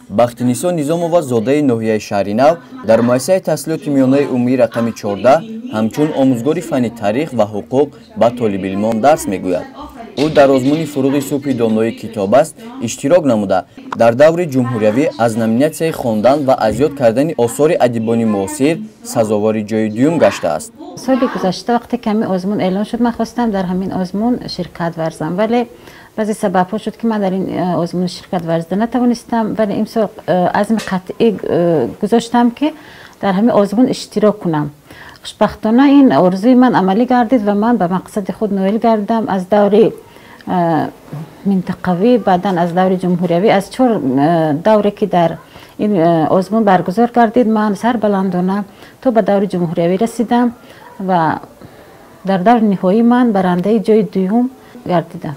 Бахтинисо Низомова, зодаи ноҳияи Шаҳринав, дар муассисаи таҳсилоти миёнаи умумии рақами 14 ҳамчун омӯзгори фанни таърих ва ҳуқуқ ба толибилмон дарс мегӯяд. Ӯ дар озмуни «Фуруғи субҳи донои китоб аст» иштирок намуда, дар даври ҷумҳуриявӣ аз номинатсияи хондан ва аз ёд кардани осори адибони муосир сазовори ҷои дуюм гаштааст. Соли гузашта, вақте ки ҳамин озмун эълон шуд, ман хостам дар ҳамин озмун ширкат варзам, вале баъзе сабабҳо шуд, ки ман дар ин озмун ширкат варзида натавонистам. Вале имсол азми қатъӣ гузоштам, ки дар ҳамин озмун иштирок кунам. Хушбахтона, ин орзуи ман амалӣ гардид ва ман ба мақсади худ ноил гардидам. Аз даври минтақавӣ, баъдан аз даври ҷумҳуриявӣ, аз чор давре, ки дар ин озмун баргузор гардид, ман сарбаландона то ба даври ҷумҳуриявӣ расидам ва дар даври ниҳоӣ ман барандаи ҷои дуюм гардидам.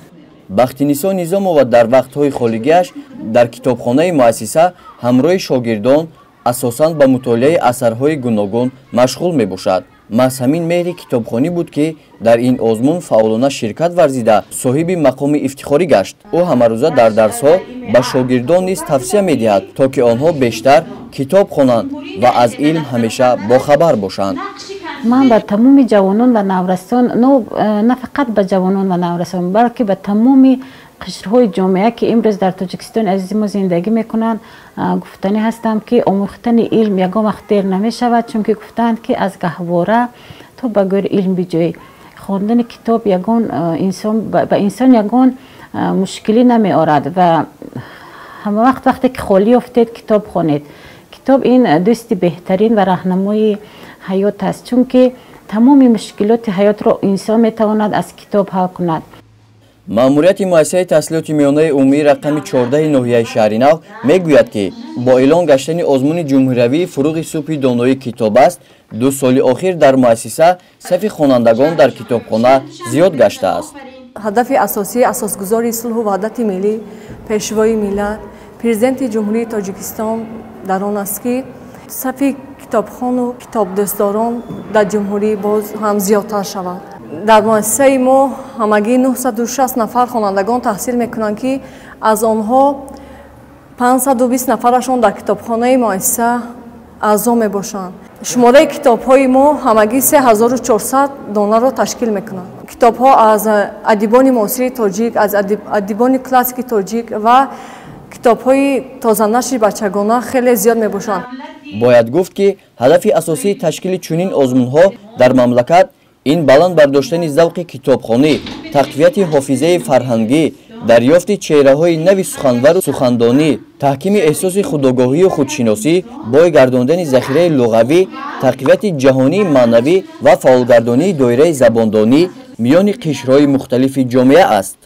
Бахтинисо Низомова дар вақтҳои холигиаш дар китобхонаи муассиса ҳамроҳи шогирдон асосан ба мутолиаи асарҳои гуногун машғул мебошад. Маҳз ҳамин меҳри китобхонӣ буд, ки дар ин озмун фаъолона ширкат варзида, соҳиби мақоми ифтихорӣ гашт. Ӯ ҳамарӯза дар дарсҳо ба шогирдон низ тавсия медиҳад, то ки онҳо бештар китоб хонанд ва аз илм ҳамеша бохабар бошанд. Ман ба тамоми ҷавонон ва наврасон, на фақат ба ҷавонон ва наврасон, балки ба тамоми қишрҳои ҷомеа, ки имрӯз дар Тоҷикистони азизи мо зиндагӣ мекунанд, гуфтанӣ ҳастам, ки омӯхтани илм ягон вақт дер намешавад, чунки гуфтаанд, ки аз гаҳвора то ба гӯр илм биҷӯй. Хондани китоб ягон инсон ба инсон ягон мушкилӣ намеорад ва ҳама вақт, вақте ки холӣ ёфтед, китоб хонед. Китоб ин дӯсти беҳтарин ва раҳнамои ҳаёт аст, чунки тамоми мушкилоти ҳаётро инсон метавонад аз китоб ҳал кунад. Маъмурияти муассисаи таҳсилоти миёнаи умумии рақами 14 ноҳияи Шаҳринав мегӯяд, ки бо эълон гаштани озмуни ҷумҳуриявии «Фуруғи субҳи донои китоб аст» 2 соли охир дар муассиса сафи хонандагон дар китобхона зиёд гаштааст. Ҳадафи асосии асосгузори сулҳу ваҳдати миллӣ, Пешвои миллат, Президенти Ҷумҳурии Тоҷикистон дар он аст, ки сафи китобхону китобдӯстдорон дар ҷумҳурӣ боз ҳам зиёдтар шавад. Дар муассисаи мо ҳамагӣ 960 нафар хонандагон таҳсил мекунанд, ки аз онҳо 520 нафарашон дар китобхонаи муассиса аъзо мебошанд. Шумораи китобҳои мо ҳамагӣ 3400 донаро ташкил мекунанд. Китобҳо аз адибони муосири тоҷик, аз адибони классики тоҷик ва китобҳои тозанашри бачагона хеле зиёд мебошанд. Бояд гуфт, ки ҳадафи асосии ташкили чунин озмунҳо дар мамлакат ин баланд бардоштани завқи китобхонӣ, тақвияти ҳофизаи фарҳангӣ, дарёфти чеҳраҳои нави суханвару сухандонӣ, таҳкими эҳсоси худогоҳию худшиносӣ, бой гардондани захираи луғавӣ, тақвияти ҷаҳонии маънавӣ ва фаъолгардонии доираи забондонӣ миёни қишрҳои мухталифи ҷомеа аст.